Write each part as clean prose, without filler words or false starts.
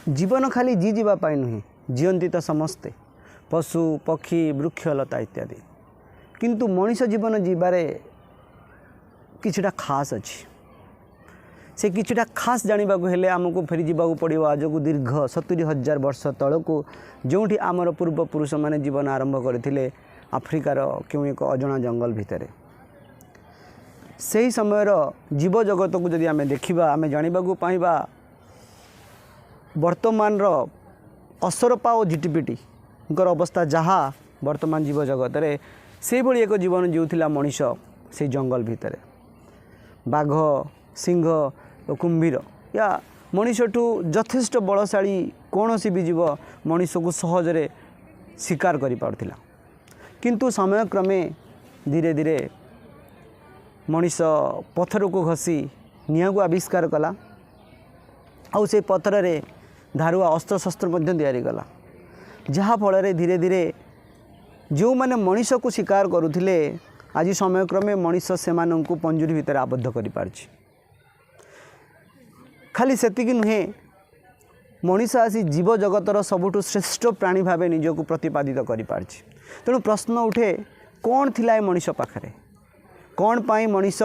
ଜୀବନ ଖାଲି ଯିବା ପାଇଁ ନୁହେଁ, ଜିଅନ୍ତି ତ ସମସ୍ତେ, ପଶୁ ପକ୍ଷୀ ବୃକ୍ଷଲତା ଇତ୍ୟାଦି। କିନ୍ତୁ ମଣିଷ ଜୀବନ ଯିବାରେ କିଛିଟା ଖାସ୍ ଅଛି। ସେ କିଛିଟା ଖାସ୍ ଜାଣିବାକୁ ହେଲେ ଆମକୁ ଫେରିଯିବାକୁ ପଡ଼ିବ ଆଜକୁ ଦୀର୍ଘ 70,000 ବର୍ଷ ତଳକୁ, ଯେଉଁଠି ଆମର ପୂର୍ବପୁରୁଷମାନେ ଜୀବନ ଆରମ୍ଭ କରିଥିଲେ ଆଫ୍ରିକାର କେଉଁ ଏକ ଅଜଣା ଜଙ୍ଗଲ ଭିତରେ। ସେହି ସମୟର ଜୀବଜଗତକୁ ଯଦି ଆମେ ଦେଖିବା, ଆମେ ଜାଣିବାକୁ ପାଇବା ବର୍ତ୍ତମାନର ଅସରପା ଓ ଝିଟିପିଟିଙ୍କର ଅବସ୍ଥା ଯାହା ବର୍ତ୍ତମାନ ଜୀବଜଗତରେ, ସେଇଭଳି ଏକ ଜୀବନ ଜିଉଥିଲା ମଣିଷ ସେଇ ଜଙ୍ଗଲ ଭିତରେ। ବାଘ, ସିଂହ ଓ କୁମ୍ଭୀର ୟା ମଣିଷଠୁ ଯଥେଷ୍ଟ ବଳଶାଳୀ କୌଣସି ବି ଜୀବ ମଣିଷକୁ ସହଜରେ ଶିକାର କରିପାରୁଥିଲା। କିନ୍ତୁ ସମୟକ୍ରମେ ଧୀରେ ଧୀରେ ମଣିଷ ପଥରକୁ ଘଷି ନିଆଁକୁ ଆବିଷ୍କାର କଲା, ଆଉ ସେ ପଥରରେ ଧାରୁଆ ଅସ୍ତ୍ରଶସ୍ତ୍ର ମଧ୍ୟ ତିଆରି କଲା, ଯାହାଫଳରେ ଧୀରେ ଧୀରେ ଯେଉଁମାନେ ମଣିଷକୁ ଶିକାର କରୁଥିଲେ, ଆଜି ସମୟକ୍ରମେ ମଣିଷ ସେମାନଙ୍କୁ ପଞ୍ଜୁରୀ ଭିତରେ ଆବଦ୍ଧ କରିପାରିଛି। ଖାଲି ସେତିକି ନୁହେଁ, ମଣିଷ ଆସି ଜୀବଜଗତର ସବୁଠୁ ଶ୍ରେଷ୍ଠ ପ୍ରାଣୀ ଭାବେ ନିଜକୁ ପ୍ରତିପାଦିତ କରିପାରିଛି। ତେଣୁ ପ୍ରଶ୍ନ ଉଠେ, କ'ଣ ଥିଲା ଏ ମଣିଷ ପାଖରେ? କ'ଣ ପାଇଁ ମଣିଷ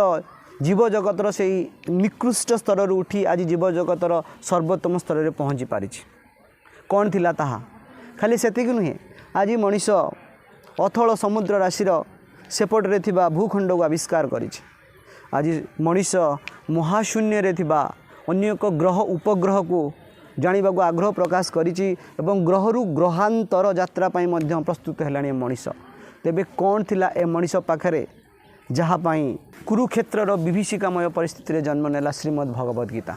ଜୀବଜଗତର ସେଇ ନିକୃଷ୍ଟ ସ୍ତରରୁ ଉଠି ଆଜି ଜୀବଜଗତର ସର୍ବୋତ୍ତମ ସ୍ତରରେ ପହଞ୍ଚି ପାରିଛି? କ'ଣ ଥିଲା ତାହା? ଖାଲି ସେତିକି ନୁହେଁ, ଆଜି ମଣିଷ ଅଥଳ ସମୁଦ୍ର ରାଶିର ସେପଟରେ ଥିବା ଭୂଖଣ୍ଡକୁ ଆବିଷ୍କାର କରିଛି। ଆଜି ମଣିଷ ମହାଶୂନ୍ୟରେ ଥିବା ଅନ୍ୟ ଏକ ଗ୍ରହ ଉପଗ୍ରହକୁ ଜାଣିବାକୁ ଆଗ୍ରହ ପ୍ରକାଶ କରିଛି ଏବଂ ଗ୍ରହରୁ ଗ୍ରହାନ୍ତର ଯାତ୍ରା ପାଇଁ ମଧ୍ୟ ପ୍ରସ୍ତୁତ ହେଲାଣି ଏ ମଣିଷ। ତେବେ କ'ଣ ଥିଲା ଏ ମଣିଷ ପାଖରେ, ଯାହା ପାଇଁ କୁରୁକ୍ଷେତ୍ରର ବିଭୀଷିକାମୟ ପରିସ୍ଥିତିରେ ଜନ୍ମ ନେଲା ଶ୍ରୀମଦ୍ ଭଗବଦ୍‌ଗୀତା ଗୀତା,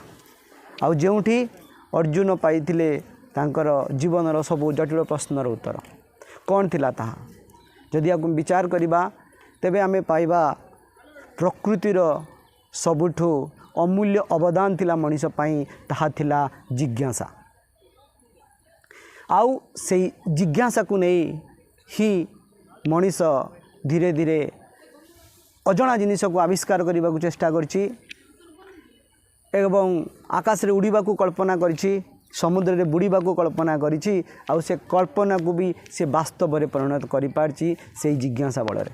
ଆଉ ଯେଉଁଠି ଅର୍ଜୁନ ପାଇଥିଲେ ତାଙ୍କର ଜୀବନର ସବୁ ଜଟିଳ ପ୍ରଶ୍ନର ଉତ୍ତର? କ'ଣ ଥିଲା ତାହା? ଯଦି ଆକୁ ବିଚାର କରିବା, ତେବେ ଆମେ ପାଇବା ପ୍ରକୃତିର ସବୁଠୁ ଅମୂଲ୍ୟ ଅବଦାନ ଥିଲା ମଣିଷ ପାଇଁ, ତାହା ଥିଲା ଜିଜ୍ଞାସା। ଆଉ ସେଇ ଜିଜ୍ଞାସାକୁ ନେଇ ହିଁ ମଣିଷ ଧୀରେ ଧୀରେ ଅଜଣା ଜିନିଷକୁ ଆବିଷ୍କାର କରିବାକୁ ଚେଷ୍ଟା କରିଛି ଏବଂ ଆକାଶରେ ଉଡ଼ିବାକୁ କଳ୍ପନା କରିଛି, ସମୁଦ୍ରରେ ବୁଡ଼ିବାକୁ କଳ୍ପନା କରିଛି, ଆଉ ସେ କଳ୍ପନାକୁ ବି ସେ ବାସ୍ତବରେ ପରିଣତ କରିପାରିଛି ସେଇ ଜିଜ୍ଞାସା ବଳରେ।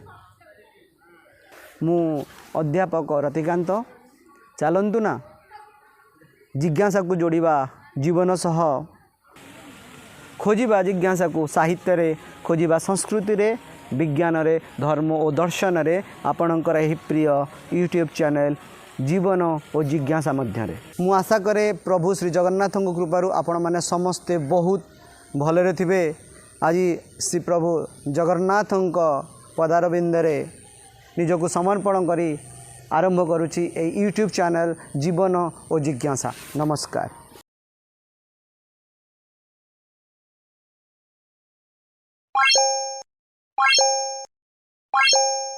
ମୁଁ ଅଧ୍ୟାପକ ରତିକାନ୍ତ। ଚାଲନ୍ତୁ ନା ଜିଜ୍ଞାସାକୁ ଯୋଡ଼ିବା ଜୀବନ ସହ, ଖୋଜିବା ଜିଜ୍ଞାସାକୁ ସାହିତ୍ୟରେ, ଖୋଜିବା ସଂସ୍କୃତିରେ, ବିଜ୍ଞାନରେ, ଧର୍ମ ଓ ଦର୍ଶନରେ, ଆପଣଙ୍କର ଏହି ପ୍ରିୟ ୟୁଟ୍ୟୁବ୍ ଚ୍ୟାନେଲ୍ ଜୀବନ ଓ ଜିଜ୍ଞାସା ମଧ୍ୟରେ। ମୁଁ ଆଶା କରେ ପ୍ରଭୁ ଶ୍ରୀ ଜଗନ୍ନାଥଙ୍କ କୃପାରୁ ଆପଣମାନେ ସମସ୍ତେ ବହୁତ ଭଲରେ ଥିବେ। ଆଜି ଶ୍ରୀ ପ୍ରଭୁ ଜଗନ୍ନାଥଙ୍କ ପଦାରବିନ୍ଦରେ ନିଜକୁ ସମର୍ପଣ କରି ଆରମ୍ଭ କରୁଛି ଏହି ୟୁଟ୍ୟୁବ୍ ଚ୍ୟାନେଲ୍ ଜୀବନ ଓ ଜିଜ୍ଞାସା। ନମସ୍କାର। You.